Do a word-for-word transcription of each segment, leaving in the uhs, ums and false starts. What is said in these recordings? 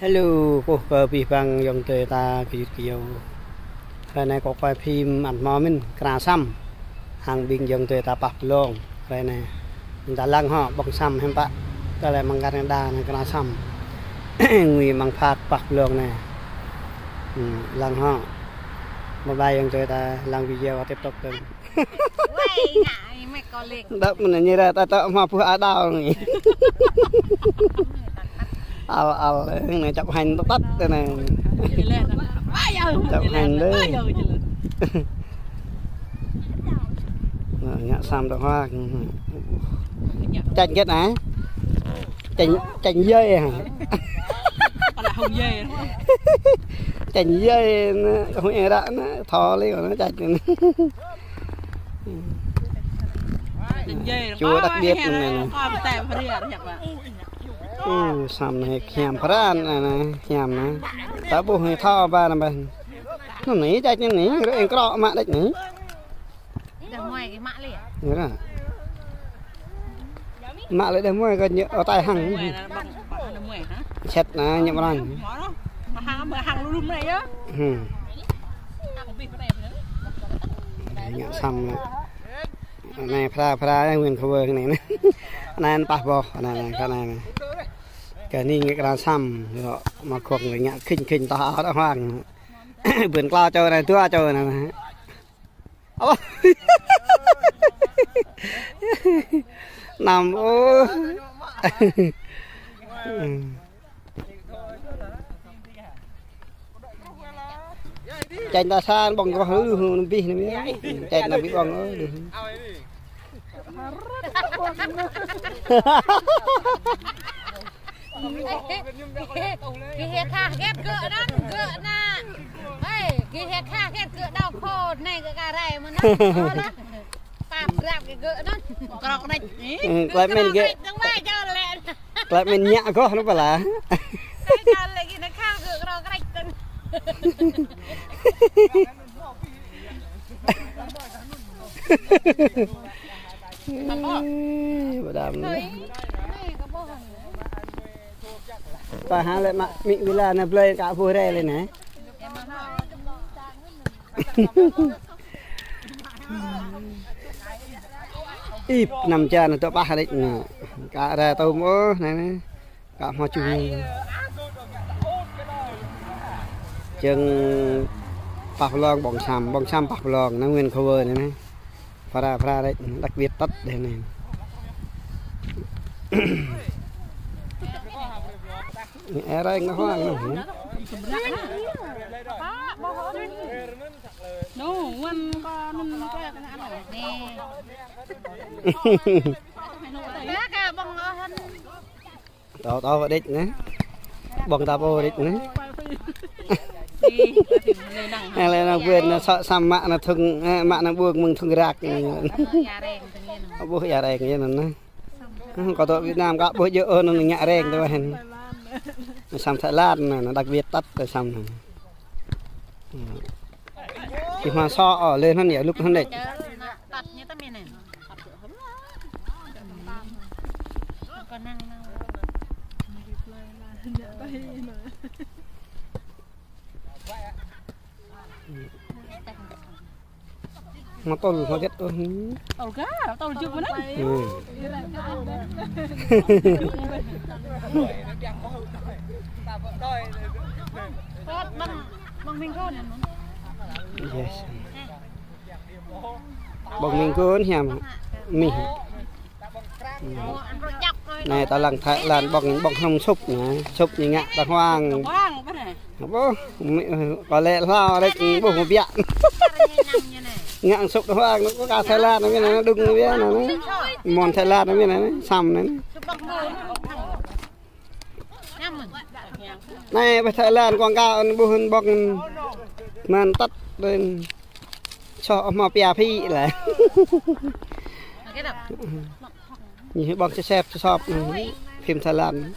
Hello, kơkuh kơ abih bang ayŏng adơi ta gơyut gơyâo. Hrơi anai kâo quay phim ăn hmâo mơ̆n, kra săm. Hăng ƀing ayŏng adơi ta pah blong. Hrơi anai ta lăng hŏ, ƀơ̆ng săm hiư̆m pă. Tơlơi mơ̆ng Canada anai kra săm. Ngui mơ̆ng phat pah blong anai. Hmm, lăng hŏ. Bye bye ayŏng adơi ta, lăng video tiếp tục dơ̆ng. Wei, ngă, ih mĕk kâo lĕ. Đăp mơ̆n ñu ra ta tŏ hmâo pŭ a đao anai. Al, al, anai čăp hañ tơtăt anai. Čăp hañ đơi. Anai, ngă săm tơhuă. Čañ hơget anai? Čañ, čañ yơi hă? Ala hông yơi. Čañ yơi anai, hông eng ră anai, thâo lĕ anai, čañ anai. Čañ yơi. Chùa đặc biệt anai. Ơ, săm anai hiam phara anai, hiam anai. Ta ƀuh anai thâo ba anai ba. Anai anai, čañ anai, rơ̆ eng krŏ mă đĕč anai. Đah muai kơ mă lĕ. Yơh. Mă lĕ đah muai kơ ñu, ơ, tai hăng. Đah muai anai, ƀơ̆ng, ƀơ̆ng đah muai hă? Sĕt anai, ñu mơrăng. Mă hăng, mă hăng lu lu anai yơh. Hmm. Ngă săm anai. Anai phara, phara anai Nguyễn Khôi anai. Anai pah boh, anai, anai, kơ anai, anai. Kơ anai ngă kra săm, rơ̆ mă khŏng ngă khĭn khĭn tah ao đàng hoàng. Bươn klao čô anai, dua čô anai. Ơ. Năm ôh. Čañ ta san ƀơ̆ng kơh lu, lu bih anai. Čañ anai ƀu ƀơ̆ng ôh. Gih hia khah hơget gơ̆ anŭn, gơ̆ anŭn. Ê, gih hia khah hơget gơ̆ đao khô anai gơ̆ kơ rai mơ̆n anŭn. Pap rap kơ gơ̆ anŭn. Krŏ krĕč. Ê, klep mĭn gơ̆. Krŏ krĕč tơ̆ng wai čô lĕ. Klep mĭn ñă gơ̆ anŭn pơala. Čô lĕ gih anŭn khah gơ̆ krŏ krĕč tơ̆ng. Ê, bơdam anai. Pă hă lĕ mă mĭ wĭ la anai blơi kă ƀuh rai lĕ anai. Ih, năm čan anai tŏ pah đĕč anai. Kă rai tơm ôh anai anai. Kă hmâo čung. Čơ̆ng pah blong ƀơ̆ng săm, ƀơ̆ng săm pah blong, anai Nguyễn Khôi anai anai. Phara, phara đĕč, đặc biệt tăt đĕč anai. Ơ, rai ngă huang anai. Nô, wan kơ anŭn kơ anŭn. Nè. Nè, kơ ƀơ̆ng ôh anŭn. Tâo, tâo đĕč anai. Ƀơ̆ng ta pô đĕč anai. Ih, lĕ năng bươn anai sŏ săm mă anai thŭng, ơ, mă anai ƀuh mơ̆ng thŭng rơ̆k anai. Ƀuh ia reng anai. Kâo tŏ Việt Nam kă ƀuh djơ̆ ôh anai ngă reng tơ wai anai. Săm Thái Lan anai, anai đặc biệt tăt tơ săm anai. Či hmâo sŏ ôh, lĕ anŭn ia lŭk anŭn đĕč. Hmâo tơl hmâo hơget ôh. Tơl gah, tơl jŭp mơ̆n. Hmm. Yes. Ƀơ̆ng mơ̆ng kơ hiam mih. Anai ta lăng Thái Lan ƀơ̆ng, ƀơ̆ng hnŭm sŭp anai, sŭp anai ngă đàng hoàng. Ƀuh, kơ lĕ hlâo đĕč ƀuh mơbiă. Ngă sŭp đàng hoàng, kơ Thái Lan anai mơ̆n anai, đŭng mơbiă anai. Mơ̆n Thái Lan anai mơ̆n anai, săm anai. Anai ƀơi Thái Lan quảng cáo anai ƀuh ƀơ̆ng mơ̆n tăt đĕč. Sŏ hmâo pia phĭ lĕ. Ñu ƀơ̆ng sĕp sĕp anai, phim Thái Lan.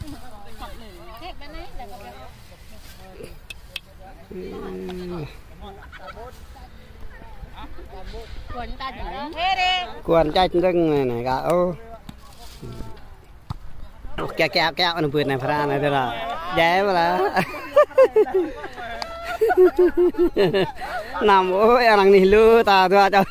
Kuan čač dơ̆ng anai, anai kă ôh. Ôh, kiaŏ, kiaŏ, kiaŏ, anŭn bươn anai phara anai tơlơi. Djai mơ̆ lah. Năm ơi, arăng anih lu ta dua čô.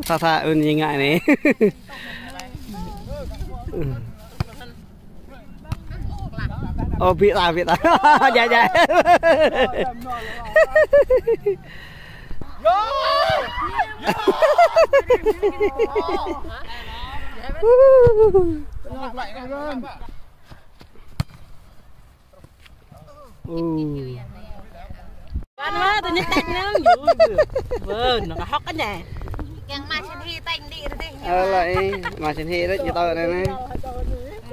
Tha tha ưn ñu ngă anai. Ơ, ƀiă ta, ƀiă ta. Djai, djai. Ơ. Ăn mă, tui anai tĕk anŭn, yơh. Bơ, ñu kơ hŏk anai. Kiăng mă sĭn hĭ tĕk đĭ rơdêh. Ơ, lăi, mă sĭn hĭ rơdêh, ñu tơ anai anai.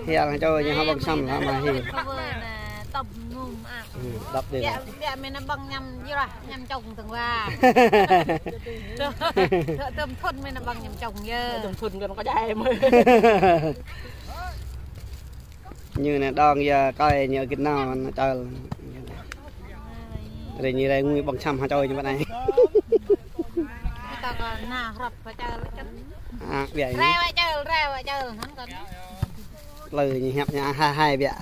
Hiăl hăng čô ñu hŏk ƀơ̆ng săm hă mă hĭ. Kơ bơ anai, tŏm ngŭm ah. Ư, đăp đĭ. Biă, biă mơ̆n anai ƀơ̆ng añăm yơh lah, añăm čông tơ̆ng wa. Tơ̆m, tơ̆m thŭn mơ̆n anai ƀơ̆ng añăm čông yơh. Tơ̆m thŭn kơ anŭn kơ djai mơ̆n. Ñu anai đŏng yơh, kơi ñu git nao anŭn čơl. Rei ñu rei ngui ƀơ̆ng săm hă čô ñu ƀơi anai. Ta kơ na hrăp hă čơl čơl. A, ƀiă ñu. Rei wa čơl, rei wa čơl, hăn kơ. Plơi ñu hiăp ñu hai hai ƀiă.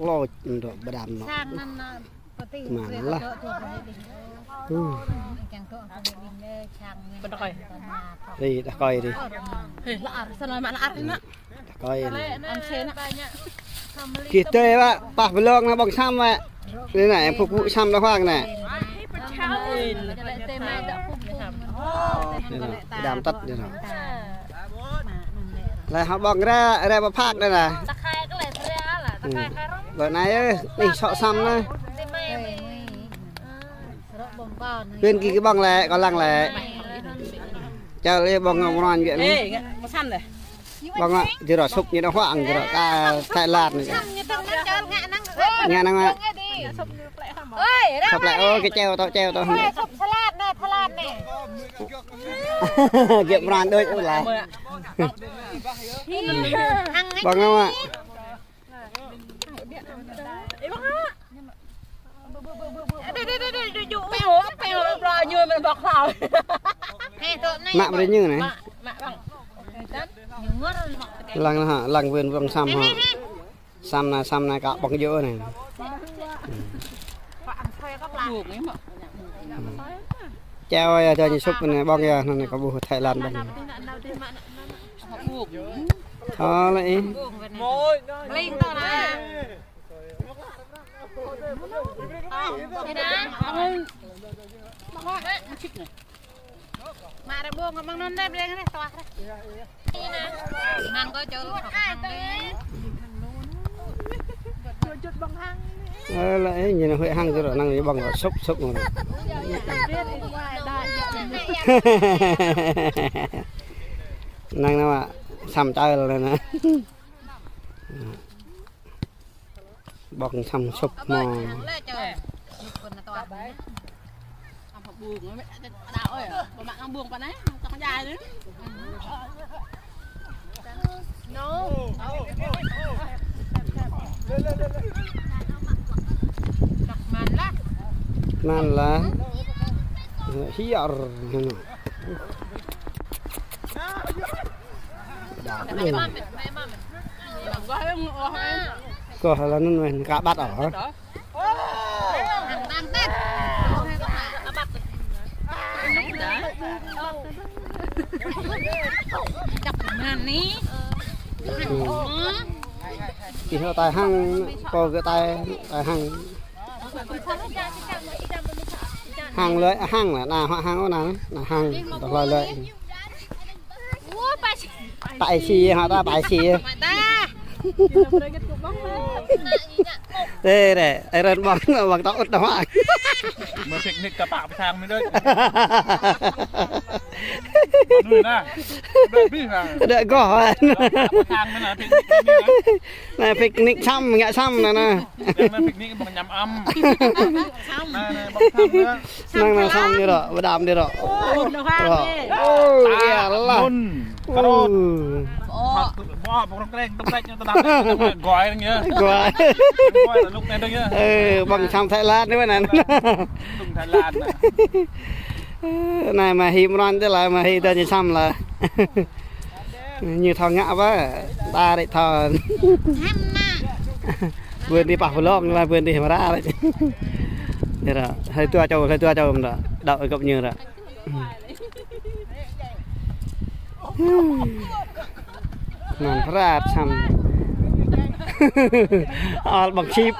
Lôč ndrŏ bơdam nŏ. Sang anŭn, anŭn. Mă lah. Ư. Ri, đah kơi ri. Ê, lăr, sơnai mă lăr anai. Đah kơi anai. Ăn sê anai. Kih tê wă, pah blông anai ƀơ̆ng săm wă. Anai anai, em phục vụ săm đàng hoàng anai. Anai, đam tăt anai. Lĕ hă ƀơ̆ng ra, ra pơphak anai anai. Ư. Lĕ anai ơ, anih sŏ săm anai. Pin ki ki ƀơ̆ng lĕ, kơ lăng lĕ. Čơl ih ƀơ̆ng ngă mơran biă anai. Ê, ngă, mă săn deh. Ƀơ̆ng ngă, jơrŏ sŭp ñu đàng hoàng, jơrŏ ka Thái Lan anai. Ngă năng mă. Sŭp lĕ, ơ, kơ čeo tŏ, čeo tŏ. Sŭp salad anai, salad anai. Gĕp mơran đôč, ơ lah. Ƀơ̆ng ngă mă. Mă brơi ñu anai. Lăng anai hă, lăng wên ƀơ̆ng săm hă. Săm anai, săm anai kơ ƀơ̆ng yơh anai. Čeo yơh, čeo ñu sŭp anai, ƀơ̆ng yơh, anai kơ ƀuh Thái Lan ƀơ̆ng. Thâo lĕ ih. Ơ, lĕ ih, ñu anai huĭ hăng kơ anai, ñu ƀơ̆ng sŭp, sŭp anai. Năng anai mă, săm čơl anai anai. Ƀơ̆ng săm sŭp mơ̆. Anŭn lah. Hiăr. Kơ hơlăn anŭn weh, kơ ƀăt ôh. Ih, tai hăng, kơ gơ̆ tai, tai hăng. Hăng lơi, hăng lah, anai hŏ hăng ôh anai, anai hăng, tơlơi lơi. Pă ih si hă ta, pă ih si. Tê rê, ai rơn ƀơ̆ng, ƀơ̆ng tŏ ŭt đah hă. Mă picnic kơ pă pơsang mơ̆n đôč. Anui anai. Đuaĭ bih anai. Đuaĭ gŏh anai. Pă pơsang mơ̆n anai picnic anai. Anai picnic săm, ngă săm anai anai. Yang anai picnic ƀơ̆ng añăm ăm. Anai, anai ƀơ̆ng săm anai. Năng anai săm anai rŏ, bơdam anai rŏ. Ơ, đah hă. Ơ, ia lah. Mŭn, kơrŭt. Ơ. Ơ. Ƀu, ƀu rŏng kreng, tơm kreng ñu tơdang ñu, gơ̆ ñu. Gơ̆. Gơ̆, lŏk anai dơ̆ng ñu. Ơ, ƀơ̆ng čăm Thái Lan anai anŭn. Ƀơ̆ng Thái Lan anŭn. Ơ, anai mơ̆ hĭ mơnuăn tơlơi mơ̆ hĭ tơl ñu čăm lĕ. Ñu thâo ngă ƀă, ta rĕ thâo. Čăm anai. Ƀơi anai pah pơlong, ƀơi anai mơra rĕ. Yơh ră, hơi tua čô, hơi tua čô mơ̆n ră. Đaŏ gơ̆p ñu ră. Anŭn pơrat čăm. Ol ƀơ̆ng čip.